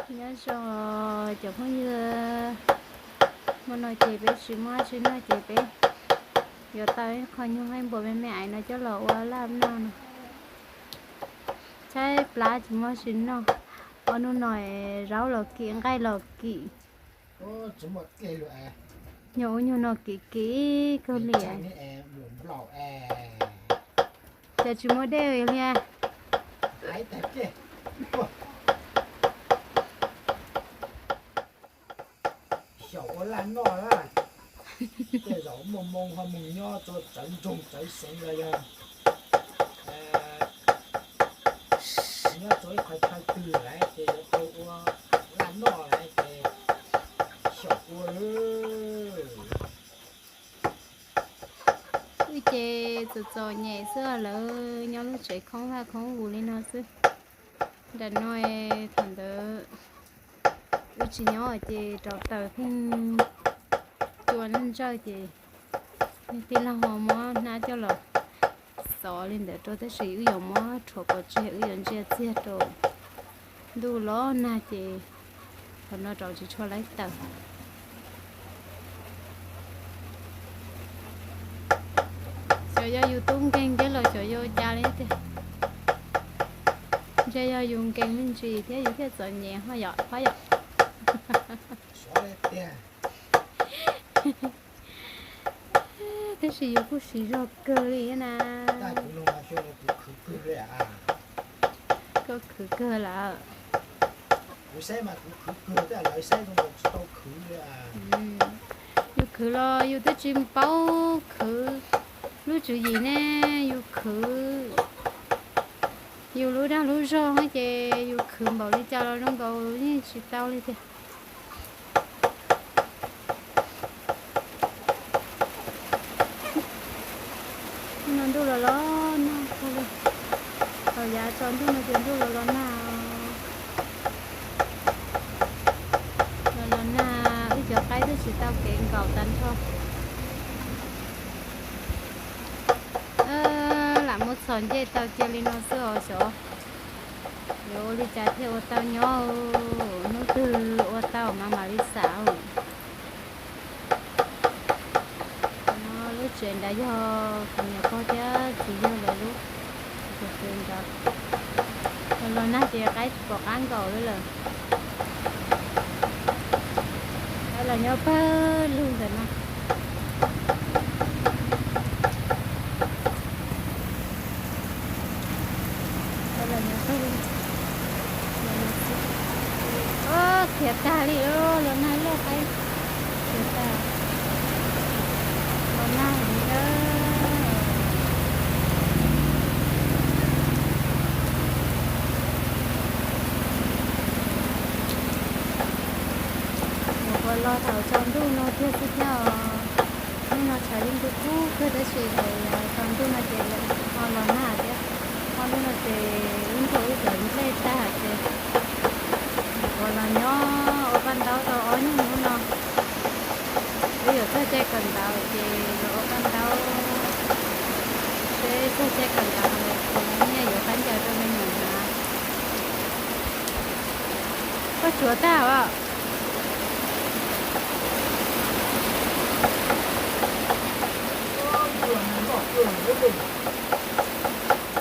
Nyob zoo cov phooj ywg, hmo no ces peb tsis muaj dab tsi noj ces peb yuav tau ib qho nyuag nqaij npua me me ais no coj los ua laj noj no. Tshaib plab tsis muaj dab tsi noj. Ob hnub no zaub los kim nqaij los kim. Nyuag ub nyuag no kim kim kawg li. Cas tsis muaj dej li. Xyaum ua laj noj na, tej zaum muaj moo ho mus nyob rau txawv nroog txawv xeev los yog nyob rau ib qhov chaw twg lawm ces yuav tau ua laj noj lawm ces xyaum ua lawm. Wb ces txom txom nyem xwb, lawv nyob lub tsev khoob vaj khoob vus li no xwb. Nram no thaum ntawd wb tsis nyob ces rauv taws pheej cua ntsawj ces tij laug ho muab hnab coj los xov li ntawd rau tab sis wb yuav muab rhuav pov tseg, wb yuav ntsia txiag rau ntuj los nag ces qhov no rauv tsis tshua laib taws. Xyov yog yus tub nkeeg thiab los xyov yog ua cas li tiag. Ntshe yog yus nkeeg me ntsis thiab yus thiaj txom nyem ho yom Pab yom. Tab sis yus kuj siv zog kawg li na. Koj khwv kawg lawm. Yus khwv los yus twb tsis paub khwv lub tswv yim ne, yus khwv yus lub dag lub zog ces yus khwv npaum li cas los zoo nkaus yeej tsis tau li tiag. No ntuj los los nag kawg li. Thaum yav tsaus ntuj no ces ntuj los los nag. Los los nag wb cov qaib twb tsis tau kev nkaum tag nrho. Lam muab txhos ncej tau cia li no xwb os xyov yuav ua li cas thiaj ua tau nyob. Hnub twg ua tau mas mam li xam. Lub tsev nrad yog kuv niam pog thiab txiv yawg lawv lub. Los nag ces qaib tsis pom qab nkaum li lawm. Qaib los nyob pawg lug ntawm no. Khiav tag li, los nag loj qaib khiav tag. Los nag li na. Mus ua los thaum tsaus ntuj no kiag xwb thiab os. Hnub no tshav yeej kub kub kawg tab sis thaum tsaus ntuj no ces ho los nag thiab. Ob hnub no ces wb nrog wb cov nplej tag ces ua los nyob ua paj ntaub tau ob hnub no. Wb yuav txog caij kawm ntawv ces los ua paj ntaub, seb txog caij kawm ntawv lawm ces nyiaj yuav qab ncaws rau me nyuam hnav. Koj tsuav tag os.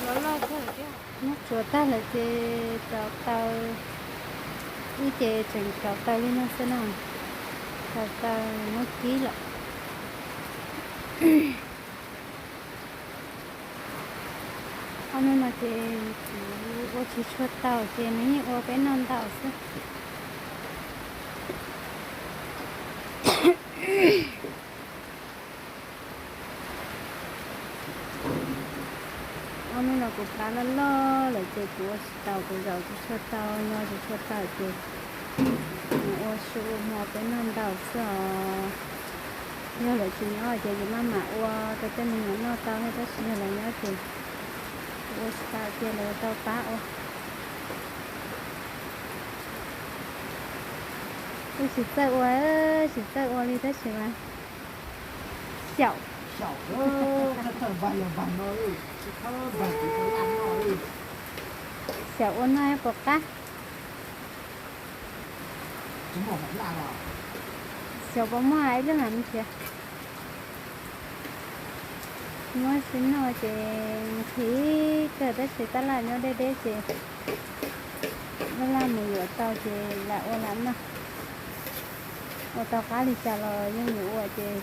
Los loj kawg thiab. Muab tsuav tag lawm ces rauv taws, ib ce tseem rauv taws li no xwb na, rauv taws muab kib lawm. Ob hnub no ces kuv ua tsis tshua tau ces nws yeej ua peb noj ntau xwb. Ob hnub no kuv plab loj loj lawm ces kuv ua tsis tau, kuv zaum tsis tshua tau, nyo tsis tshua tau ces mus ua su ua hmo peb noj ntau xwb os. Yog lawv tsis nyob ces kuv maj mam ua rau tej me nyuam noj tau, tab sis yog lawv nyob ces kuv ua tsis tau ces lawv tau pab ua. Wb tsis txawj ua, tsis txawj ua li tab sis mas xyaum, xyaum ua noj puas qab. Xyov puas muaj ib lub heev thiab. Muab sim noj ces nqhis kawg tab sis tab laj nyob deb deb ces laj laj mus yuav tau ces lam ua lam noj. Ua tau qab li cas los yeej yuav ua ces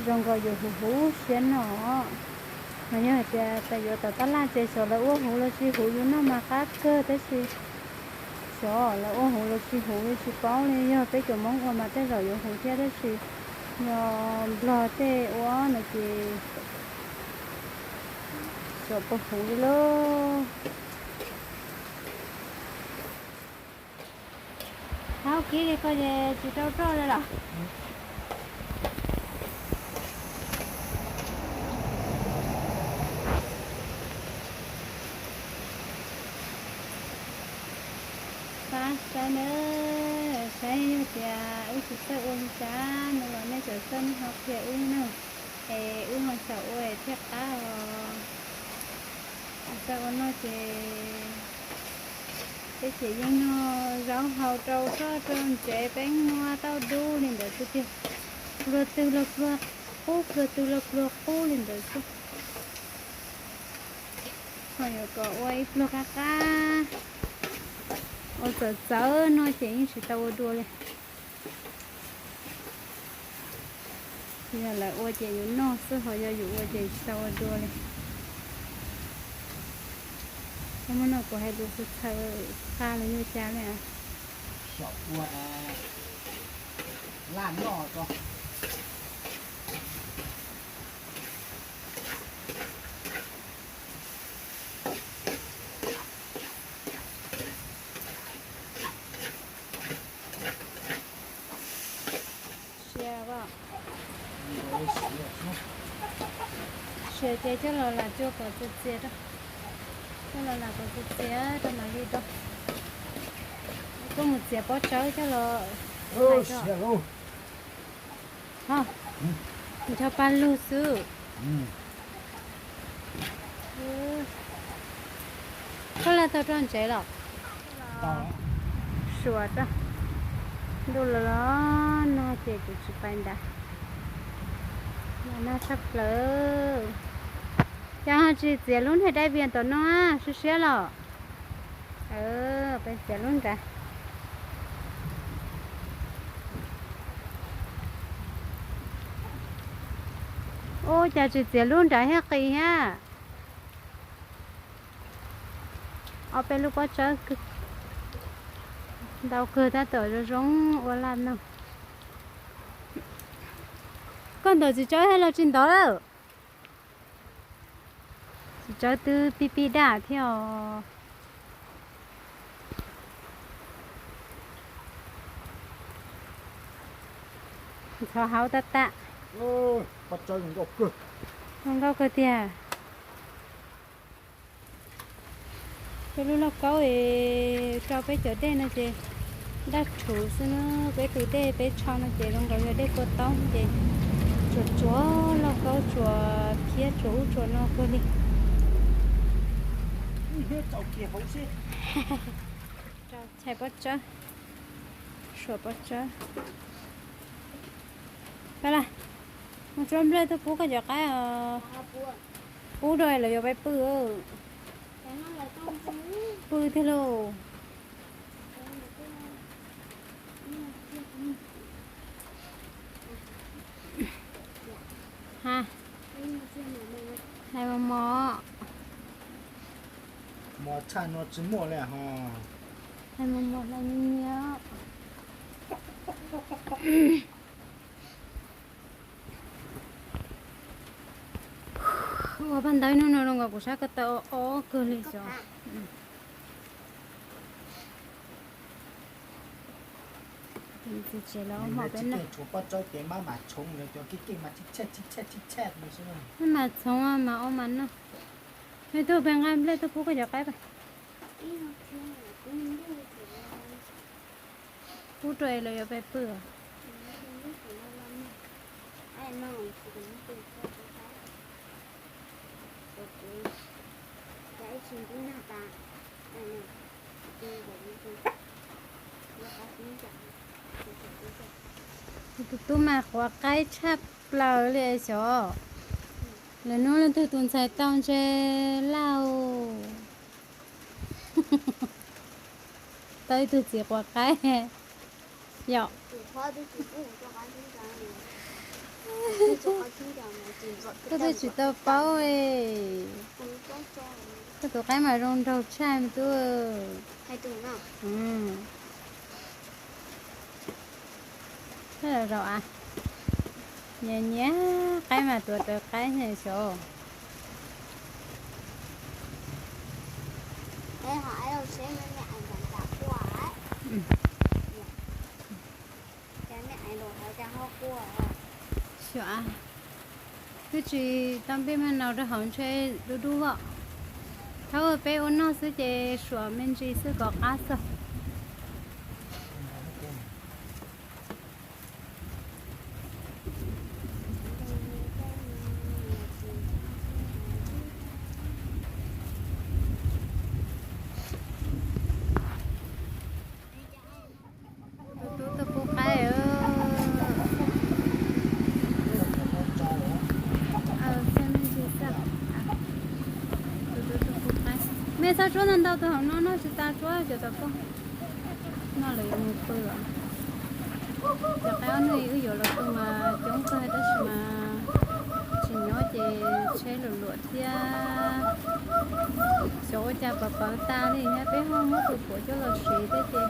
zoo nkaus yus huv huv siab noj. Mas yog hais tias tas yuav tom tab laj ces xyov lawv ua huv los tsis huv, yus noj mas qab kawg tab sis xyov lawv ua huv los tsis huv tsis paub li. Yog peb cov Hmoob ua mas tej zaum yuav huv thiab tab sis yog Nplog tej ua no ces xyov puas huv li lauj. Hab kib li ko ces tsis tau roj li los? Pab saib nawb, saib yog tias wb tsis txawj ua li cas no los nej txawm txawj ho qhia wb nawb, es wb ho xyaum ua thiaj qab os. Tsis txawj ua noj ces peb ces yeej noj zaub hau rau soj rau ntsev, peb muab tauj dub li ntawd xwb tiag. Pluag twg los pluag qub, pluag twg los pluag qub li ntawd xwb. Ho yuav kom ua ib pluag qab qab, ua txawv txawv no ces yeej tsis tau ua dua li. Yog lawv ua ces yus noj xwb, ho yog yus ua ces tsis tau ua dua li. Koj muab noj kuv hais lus txhawv txhawv qab los yog cas li. Xyaum ua laj noj tso. Sia, sia ces coj los lam cua kom txias txias rau. Coj los lam kom txias txias rau mam li do. Koj mus txiav pob tsawb coj los. Sia lauj. Ho, ncho pa lug xwb. Koj laj tau roj ntsev los? Suav rau. Ntuj los los nag ces kuv tsis pais nrad. Los nag tshaj plaws. Cas ho tsis txiav lub niag dai vias tom no, siab siab los? Peb txiav lub nrad. Ua cas tsis txiav lub nrad thiab qis thiab. Ob peb lub pob tsawb ntau kawg tab tom zoo zoo ua laj noj. Koj ntawm txiv tsawb thiab los tsis ntov lawm? Txiv tsawb twb pib pib daj thiab os. Ntxhov hauv tab tab. Zoo nkauj kawg tiag. Peb lub lauj kaub es rau peb cov dej no ces daj rhuv xwb na. Peb tus dej peb tsho no ces zoo nkaus yog dej kua taub ces tsuas tsuas lauj kaub tsuas phiab tsuas ub tsuas no kawg li. Chais pob tsawb, suam pob tsawb. Pab las, mus tsuab nplej tuaj pub koj cov qaib os. Pub rau lawv yuav pais pw. Pw tiag lauj. Ha, hlais mos mos. Mos tshaj no tsis muaj li ho. Hlais mos mos hlais nyias nyias. Ua paj ntawd hnub no zoo nkaus kuv sab ko taw o o kawg li xyov. Txiv tsev los hom peb noj. Tshuav pob tsawb ces maj mam txhoov lawv cov keej keej mas tib tshaj tib tshaj tib tshaj li xwb. Maj mam txhoov mas ua mas noj. Tuaj peb nqa nplej tuaj pub koj cov qaib pab. Pub rau es lawv yuav pais pw. Tus tub mas quav qaib tshaj plaws li xyov. Lwm hnub leej twg tus ntxhais tau ntshe lauj. Tau ib tug txiv quav qaib yom. Koj twb tsis tau paub e. Koj tus qaib mas zoo nraug tshaj me tub. Nyias nyias qaib mas tuav rawv qaib xyov. Xyov, twb tsis tau npij mag naus rau hauv ntshe dub dub os. Thaum peb ua noj xwb ces suam me ntsis xwb kom qab xwb. Tus tub tuaj pub qaib. Tus tub tuaj pub qaib. Mej txhob tsuab ntau ntau, tus hauv no noj tsis tas, tsuab cov tom koj. Noj lawm yuav mus pw os. Cov qaib ob nus wb yuav los tu mas coob kawg tab sis mas tsis nyob ces tsheb luam luam thiab. Xyov ua cas pawv pawv tas li thiab, peb ho muab tus puav coj los siv thiab ces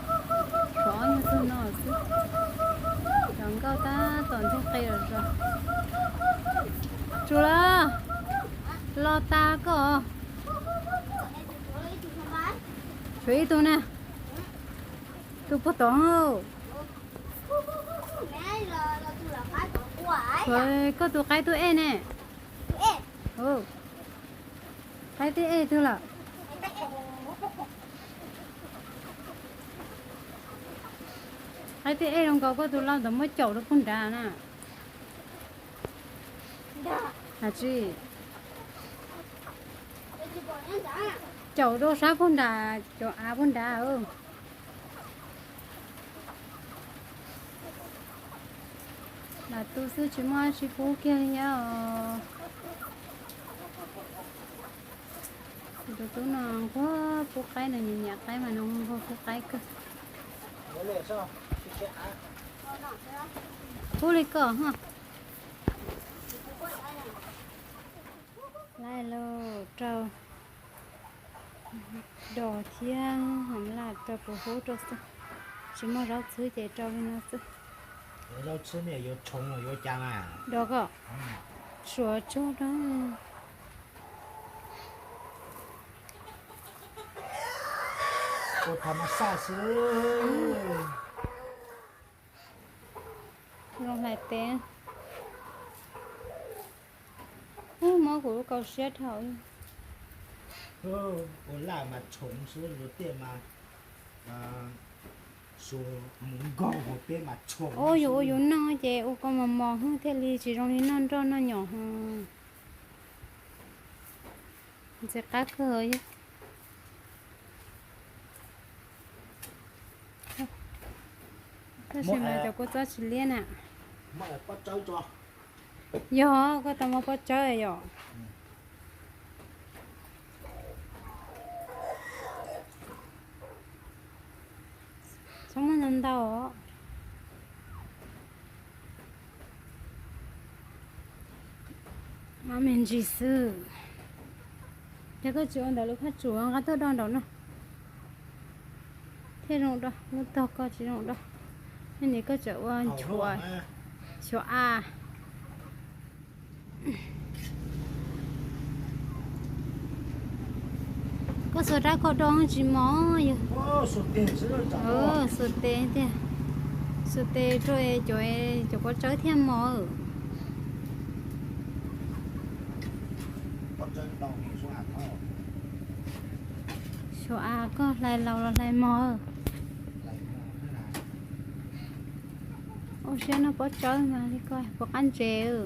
tshuav ob nyuag tug no xwb. Cov nkauj tab tom nteg qe los zog. Tsum los, los tas koj. Tshuav ib tug na. Tus puag tod. Koj tus qaib twb ej ne. Qaib twb ej twg lawm? Qaib twb ej zoo nkaus koj tus lau ntawd muab caum rau puag nrad na. Has tsis caum rau sab puag nrad, caum av puag nrad. Lam tu xwb tsis muaj dab tsi pub kiag li thiab os. Tus tub no nquag pub qaib, nws nyiam nyiam qaib mas nws nquag pub qaib kawg. Pub li koj. Lawv los rau dos thiab hom laj rau puv hub rau xwb. Tsis muaj zaub txhwb ces rau li no xwb. Dos koj, suav tsuag rau. Zoo hlais tes. Mob kuv lub kaus siab dhau. Ua laj mas tshoov xwb, luag tej mas ua yus ua yus noj ces ua koj mos mos hwj thiaj li tsis zoo li noj nroj noj nyom. Ntxim qab kawg. Tab sis mas cov kua txob tsis liab na. Yog koj tau muab pob tsawb yom. Txhob muab ntau ntau os. Muab me ntsis xwb. Yog koj tsis ua ntawd lub phaj tsum nqa tuaj do nraum no thiaj zoo do, lub tog koj tsis zoo do. Yog nim koj tseem ua nchuav xyuav av. Koj xuas rab khau do tsis mos yog. Xuas tes tiag, xuas tes rau cov, cov pob tsawb thiaj mos. Xyuav av koj hlais laus los hlais mos. Ua siab noj pob tsawb mas li ko puas qab ntses.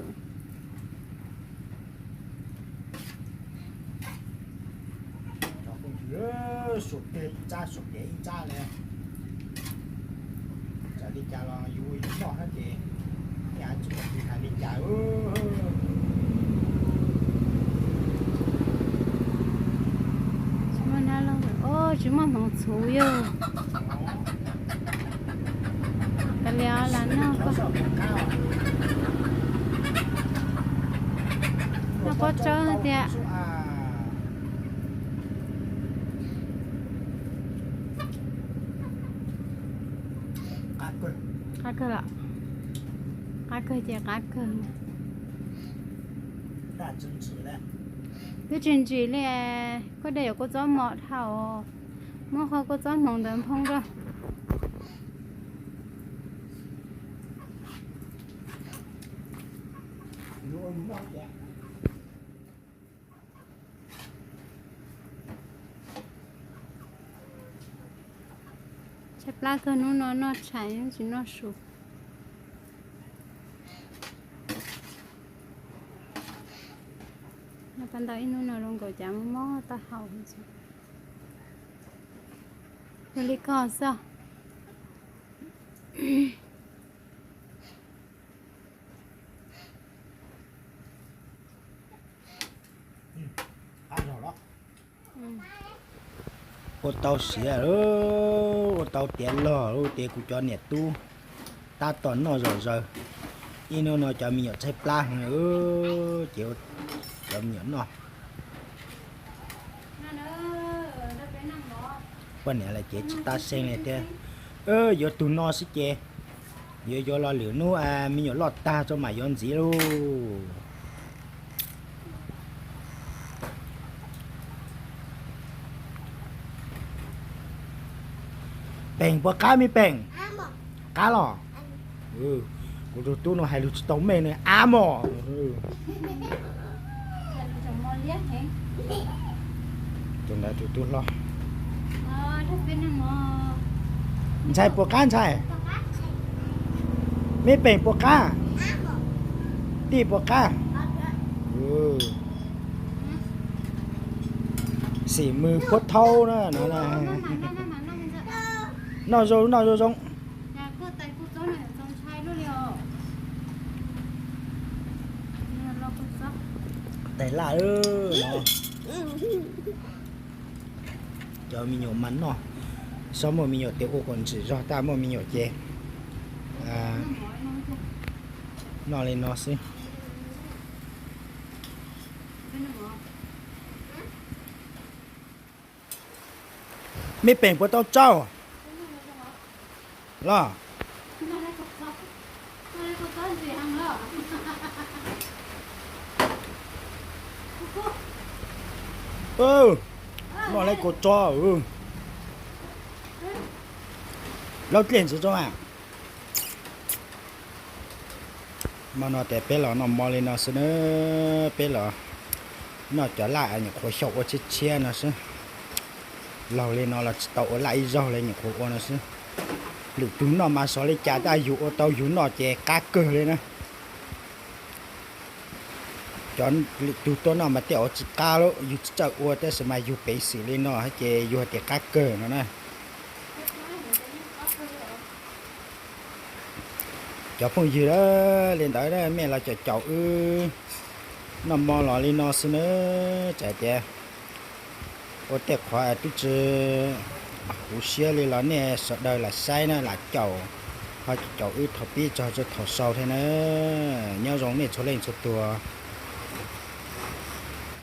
Xuas tes ib ntsab, xuas tes ib ntsab li. Txawm li cas los yus ua yus noj thiab ces Tsis muaj hmoov txhuv yog. Kav liam lam noj, noj pob tsaub tiag. Qab kawg los? Qab kawg ces qab kawg. Twb tsis ntsim li, koj de yuav kua txob mos dhau, muab qhov kua txob hmoov ntawd nphoo rau. Tshaib plab kawg hnub no noj tshais tsis noj su. Noj pab ntau ib hnub no zoo nkaus cas mob mob taub hau. Yog li koj xwb. Ua tau siav, ua tau tiav log, ua tiav kuv cov niam tub tab tom noj zom zaws. Ib hnub no cov me nyuam tshaib plab heev, ces cov me nyuam noj. Poj niam lawv ces tsis tab seeb li thiab, yuav tug no xwb ces yuav yuav los lwm hnub me nyuam loj tag tso mam yuav ntxiv lauj. Peem puas qab me Peem? Qab los? Kuv tus tub no hais lus tsis tau meej ne, ab mos. Tus ntawd tus tub hlob. Ntxhais puas qab ntxhais? Me Peem puas qab? Tij puas qab? Xim mws puab thaub na no. Noj zoo, noj zoo zoo. Tais laj no. Cov me nyuam mas noj, txhob muaj me nyuam tias ua kom ntsim zog, tab muaj me nyuam ces noj li no xwb. Me Peem puas tau tsaug los? Noj li kua txob. Laub dlej ntxiv tso mas. Hmo no ces peb los noj mov li no xwb na, peb los noj cov laj nyuam qhuav xyaum ua tshiab tshiab no xwb. Laug li no los tsis tau ua laj ib zaug li, nyuam qhuav ua no xwb. Lwm tus noj mas xyov li cas tab yus ua tau yus noj ces qab kawg li na. Cov lwm tus tuaj noj mas tej zaum tsis qab, yus tsis txawj ua tab sis mas yus peev xwm li no ces yus hais tias qab kawg no na. Cov phooj ywg, li ntawd mej los caum caum wb noj mov los li no xwb na, txawm tias ua tej qhov twb tsis huv siab li los nej sawv daws lam saib na, lam caum, ho caum wb thaum pib txog thaum xaus thiab na. Nyob zoo nej txhua leej txhua tus.